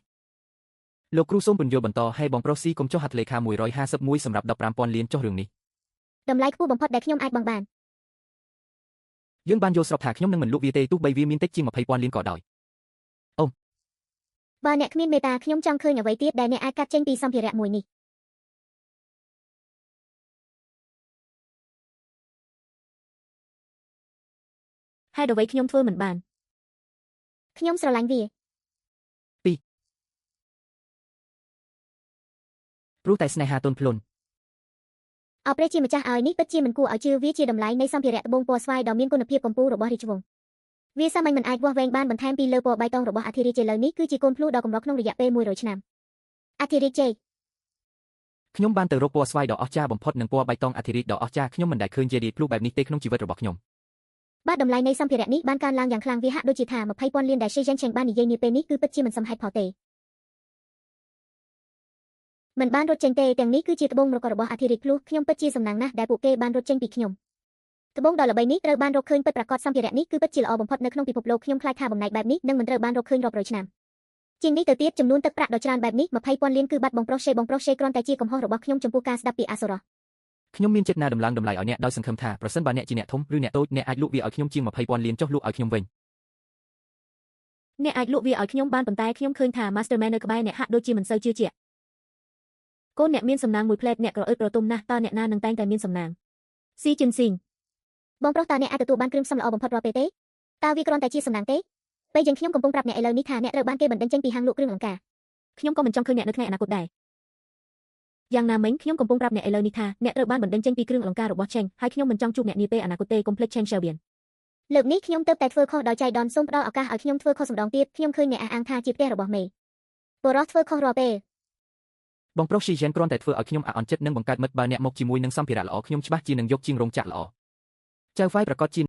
លោកគ្រូសូមពន្យល់បន្តឲ្យបងប្រុសស៊ីកុំចុះហត្ថលេខា151សម្រាប់15,000លានចុះរឿងនេះ តម្លៃខ្ពស់បំផុតដែលខ្ញុំអាចបង់បាន យើងបានយល់ស្របថាខ្ញុំនឹងមិនលក់វាទេទោះបីវាមានតិចជាង20,000លានក៏ដោយ បើអ្នកគ្មានមេត្តាខ្ញុំចង់ឃើញអ្វីទៀតដែលអ្នកអាចកាត់ចេញពីសម្ភារៈមួយនេះ ហេតុអ្វីខ្ញុំធ្វើមិនបាន ខ្ញុំស្រឡាញ់វា ព្រោះតែស្នេហាទន់ភ្លន់ អរព្រះជាម្ចាស់ឲ្យនេះពិតជាមិនគួរឲ្យជឿវាជាតម្លៃនៃសម្ភារៈត្បូងពណ៌ស្វាយដ៏មានគុណភាពកំពូលរបស់រាជវង្សវាសាមញ្ញមិនអាចវាស់វែងបានបន្ថែមពីលើពណ៌បៃតងរបស់អធិរាជឥឡូវនេះគឺជាកូនភ្លោះដ៏កម្រក្នុងរយៈពេល100ឆ្នាំអធិរាជជេ ខ្ញុំបានទៅរកពណ៌ស្វាយដ៏អស្ចារ្យបំផុតនិងពណ៌បៃតងអធិរាជដ៏អស្ចារ្យខ្ញុំមិនដែលឃើញជារាជភ្លោះបែបនេះទេក្នុងជីវិតរបស់ខ្ញុំ បាទតម្លៃនៃសម្ភារៈនេះបានកើនឡើងយ៉ាងខ្លាំងវាហាក់ដូចជាថា20,000លានដែល Shi Zhencheng បាននិយាយនាពេលនេះគឺពិតជាមិនសមហេតុផលទេមិនបានរត់ចេញទេទាំងនេះគឺជាត្បូងមរកតរបស់អធិរាជភ្លោះខ្ញុំពិតជាសំណាងណាស់ដែលពួកគេបានរត់ចេញពីខ្ញុំ ត្បូងដ៏ល្បីនេះត្រូវបានរកឃើញពិតប្រាកដសម្ភារៈនេះគឺពិតជាល្អបំផុតនៅក្នុងពិភពលោកខ្ញុំខ្លាចថាបំណែកបែបនេះនឹងមិនត្រូវបានរកឃើញរាប់រយឆ្នាំជាងនេះទៅទៀតចំនួនទឹកប្រាក់ដ៏ច្រើនបែបនេះ20,000លានគឺបាត់បងប្រុសឆេបងប្រុសឆេគ្រាន់តែជាកំហុសរបស់ខ្ញុំចំពោះការស្ដាប់ពីអាសូរ៉ ខ្ញុំមានចិត្តណាដំឡើងតម្លៃឲ្យអ្នកដោយសង្ឃឹមថាប្រសិនបើអ្នកជាអ្នកធំឬអ្នកតូចអ្នកអាចលក់វាឲ្យខ្ញុំជាង20,000លានចុះលក់ឲ្យខ្ញុំវិញ អ្នកអាចលក់វាឲ្យខ្ញុំបានប៉ុន្តែខ្ញុំឃើញថា Masterman នៅក្បែរអ្នកហាក់ដូចជាមិនសូវជឿជាក់កូនអ្នកមានសំណាងមួយផ្លែតអ្នកក្រអឺតក្រទុំណាស់តើអ្នកណានឹងតែងតែមានសំណាងស៊ីជិនស៊ីង បងប្រុសតើអ្នកអាចទទួលបានគ្រឿងផ្សំល្អបំផុតរាល់ពេលទេតើវាគ្រាន់តែជាសំណាងទេពេលយ៉ាងខ្ញុំកំពុងប្រាប់អ្នកឥឡូវនេះថាអ្នកត្រូវបានគេបណ្តេញចេញពីហាងលក់គ្រឿងអលង្ការ ខ្ញុំក៏មិនចង់ឃើញអ្នកនៅថ្ងៃអនាគតដែរយ៉ាងណាមិញខ្ញុំកំពុងប្រាប់អ្នកឥឡូវនេះថាអ្នកត្រូវបានបណ្តេញចេញពីគ្រឿងអលង្ការរបស់ Cheng ហើយខ្ញុំមិនចង់ជួបអ្នកនាពេលអនាគតទេកុំភ្លេច Cheng Xiaobian លើកនេះខ្ញុំទើបតែធ្វើខុសដោយចៃដន្យសូមផ្ដល់ឱកាសឲ្យខ្ញុំធ្វើខុសម្ដងទៀតខ្ញុំឃើញអ្នកអះអាងថាជាផ្ទះរបស់មេបុរសធ្វើខុសរាល់ពេល បងប្រុស Shi Zhen គ្រាន់តែធ្វើឲ្យខ្ញុំអាក់អន់ចិត្តនិងបង្កើតមិត្តបើអ្នកមកជាមួយនឹងសម្ភារៈល្អខ្ញុំច្បាស់ជានឹងយកជាងរោងចក្រល្អចៅហ្វាយប្រកាសជា